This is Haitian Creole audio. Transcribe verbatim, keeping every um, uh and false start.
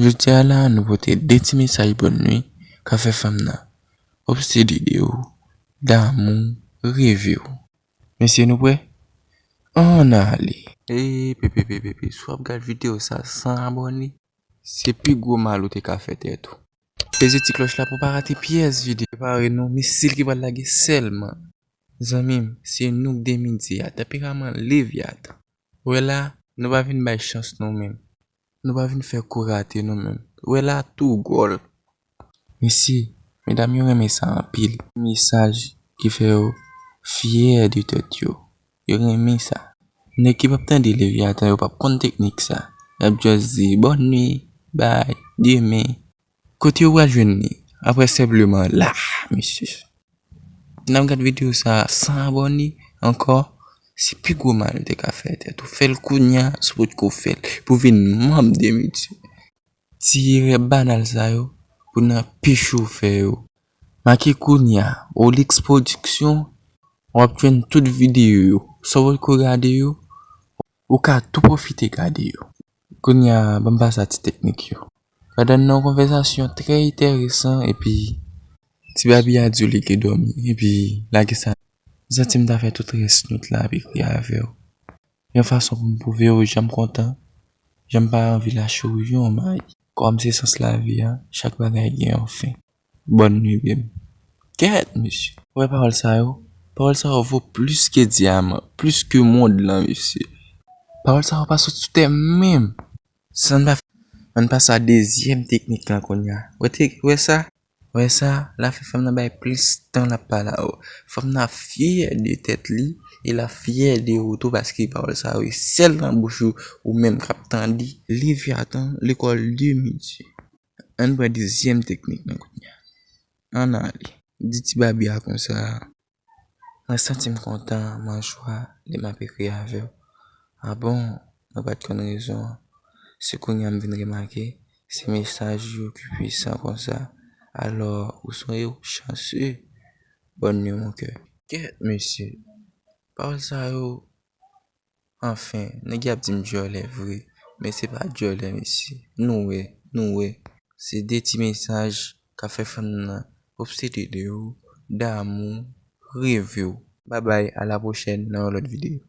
Jodi a la, nou pote de ti mesaj bòn nwi k ap fè fanm nan obsede de ou, damou, reve w. Mesye, nou prè? Ann ale. Epepepepepe, si w ap gad videyo sa san abòne, se pi gwo mal ou te ka fè tèt ou. Peze ti klòch la pou w pa rate pyès videyo. Prepare nou, misil ki pral lage sèlman. Zanmi m, se nou k de midi a, tanperaman Levyatan. Wè la, nou pa vin bay chans nou menm. Nou pa vin fè kou rate nou menm. Wè la tou gòl. Mesye, medam yo renmen sa anpil. Mesaj ki fè yo fyè de tèt yo. Yo renmen sa. Nèg ki p ap tande Levyatan yo p ap konn teknik sa. Y ap just di bòn nwi, bay, demen. Kote yo pral jwenn li? Apre senpleman la, mesye. Si n ap gad videyo sa san abòne ankò, se pi gwo mal ou te ka fè tèt ou. Fè l kounya si w potko fè l pou w vin manm de midi. Ti erè banal sa yo, pou n anpeche w fè yo. Make kounya, Olix Production, w ap jwenn tout videyo yo. Sa w potko gade yo, ou ka tou pwofite gade yo. Kounya, ban m pase a ti teknik yo. Pandan n nan yon konvèsasyon trè enteresan, epi Ti Babi a di w li gen dòmi, epi lage sa. M santi m ta fè tout rès nwit la ap ekri avè w. Yon fason pou m pwouve w jan m kontan, jan m pa anvi lache w yon may. Kòm se sans lavi a, chak bagay gen yon fen. Bòn nwi, baby. Kèt, mesye. Ou wè pawòl sa yo? Pawòl sa yo vo plis ke dyaman, plis ke mond lan, mesye. Pawòl sa yo pa sot sou tè m menm. San n pa fè, ann pase a dezyèm teknik lan kounya. Wè te, wè sa? Wè sa? L ap fè fanm nan bay plis tan l ap pale a ou. Fanm nan ap fyè de tèt li, e l ap fyè de ou tou paske pawòl sa yo e sèl nan bouch ou, ou menm k ap tande. Levyatan, lekòl de midi. Ann pran dezyèm teknik lan kounya. Ann ale. Di Ti Babi a konsa, mwen santi m kontan, mwen jwa, lè m ap ekri avè w. A bon, mwen pa t konn rezon an. Se kounya m vin remake, se mesaj yo ki pwisan konsa. Alò, ou se yon chanseux. Bòn nwi, mon cœur. Kèt, mesye. Pawòl sa yo, anfen, nèg y ap di m dyòlè vre, men se pa dyòlè, mesye. Nou wè, nou wè. Se de ti mesaj k ap fè fanm nan obsede de ou, damou, reve w. Babay, a la pwochèn nan yon lòt videyo.